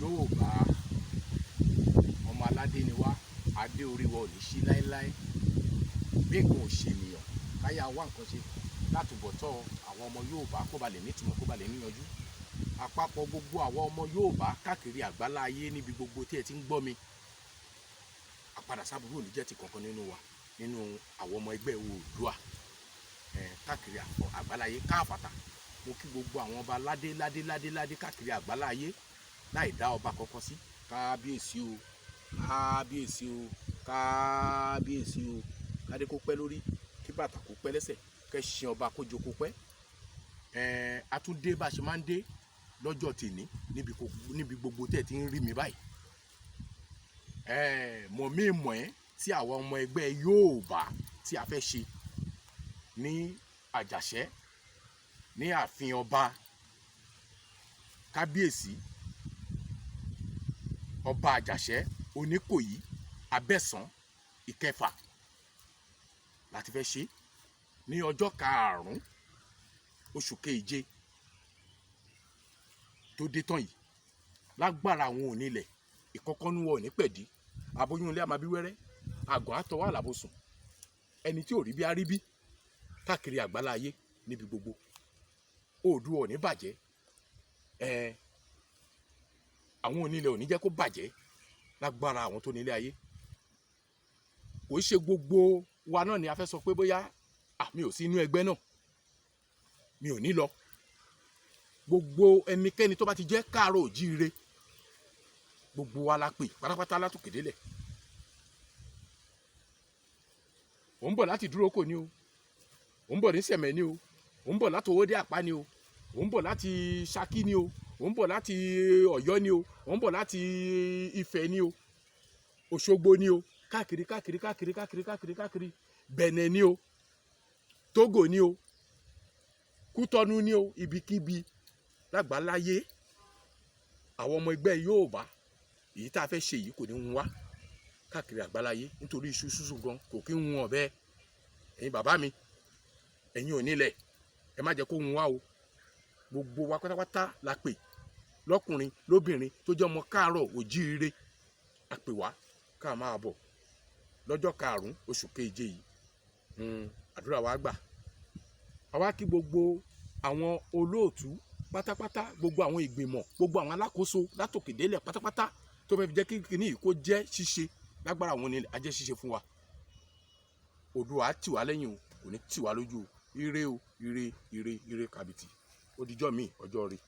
Yorùbá, ọmọ aládé ni wá, adé orí wa ò ní ṣí láéláé. Bí nǹkan ò ṣe ènìyàn, káyà wá nǹkan ṣe látúbọ̀tọ̀ àwọn ọmọ Yorùbá kó ba lè nítumọ̀, kó ba lè níyanjú. Àpapọ̀ gbogbo àwọn ọmọ Yorùbá káàkiri àgbálá ayé, níbi gbogbo tí ẹ ti ń gbọ́ mi, àpadà sábúrú ò ní jẹ́ ti kankan nínú wa, nínú àwọn ọmọ ẹgbẹ́ Oòduà káàkiri àgbálá ayé káàfàtà. Mo kí gbogbo àwọn ọba ládé ládé ládé ládé káàkiri àgbálá ayé láì dá ọba kankan sí. Kábíyèsí o, kábíyèsí o, kábíyèsí o. Kádé kó pẹ́ lórí, kí bàtà kó pẹ́ lẹ́sẹ̀, kẹ́ṣin ọba kó jókòó pẹ́. A tún dé bá a ṣe máa ń dé lọ́jọ́ tèní níbi gbogbo tẹ́ ẹ ti ń rí mi báyìí. Mọ̀ mí mọ̀ ẹ́ tí àwọn ọmọ ẹgbẹ́ Yorùbá tí a fẹ́ ṣe ní Àjàṣẹ́, ní ààfin ọba kábíyèsí ọba Àjàṣẹ́ Oníkòyí Abẹ́sán ìkẹfà láti fẹ́ ṣe ní ọjọ́ 5 oṣù keje tó dé tán yìí. Lágbára àwọn onílẹ̀ ìkọ́kọ́nú wọn ò ní pẹ̀dí, aboyún ilé àmàbí wẹ́rẹ́, àgọ́ àtọwọ́ àlàbòsùn, ẹni tí ò rí bí á rí bí káàkiri àgbálá ayé níbi gbogbo. Oòduà ò ní bàjẹ́. Àwọn onílẹ̀ ò ní jẹ́ kó bàjẹ́ lágbára àwọn tó nílé ayé. Kò í ṣe gbogbo wa náà ni a fẹ́ sọ pé bóyá mi ò sí inú ẹgbẹ́ náà, mi ò ní lọ. Gbogbo ẹnikẹ́ni tó bá ti jẹ́ káàárọ̀ òjíire, gbogbo wa la pè pátápátá látòkè délẹ̀. Ò ń bọ̀ láti dúró kò ní o, ò ń bọ̀ ní Sẹ̀mẹ̀ ní o, ò ń bọ̀ láti Owódé Àpá ní o, ò ń bọ̀ láti Ṣakí ní o, ò ń bọ̀ láti Ọ̀yọ́ ní o, ò ń bọ̀ láti Ifẹ̀ ní o, Òṣogbo ní o, káàkiri káàkiri káàkiri káàkiri káàkiri káàkiri, Bẹ̀nẹ̀ ní o, Tógò ní o, Kútọ́nù ní o, ibikíbi lágbàláyé, àwọn ọmọ ẹgbẹ́ Yorùbá èyí tá a fẹ́ ṣe yìí kò ní ń wá káàkiri àgbáláyé, nítorí iṣu sísun gan kò kí ń hun ọ̀bẹ. Ẹ̀yin bàbá mi, ẹ̀yin ò nílẹ̀, ẹ má jẹ́ kó hun wá o. Gbogbo wa pátápátá la pè, lọ́kùnrin lóbìnrin tó jẹ́ ọmọ káàárọ̀ òjíire, a pè wá ká máa bọ̀ lọ́jọ́ 5 oṣù keje yìí. Àdúrà wa gbà. Àwa kí gbogbo àwọn olóòtú pátápátá, gbogbo àwọn ìgbìmọ̀, gbogbo àwọn alákòóso látòkè délẹ̀ pátápátá tó fẹ́ fi jẹ́ kí kíní yìí kó jẹ́ ṣíṣe. Lágbára àwọn onílẹ̀ á jẹ́ ṣíṣe fún wa. Oòduà á tì wá lẹ́yìn o, kò ní tì wá lójú o. Ire o, ire ire ire kàbìtì. Ó dijọ́ mi, ọjọ́ ire.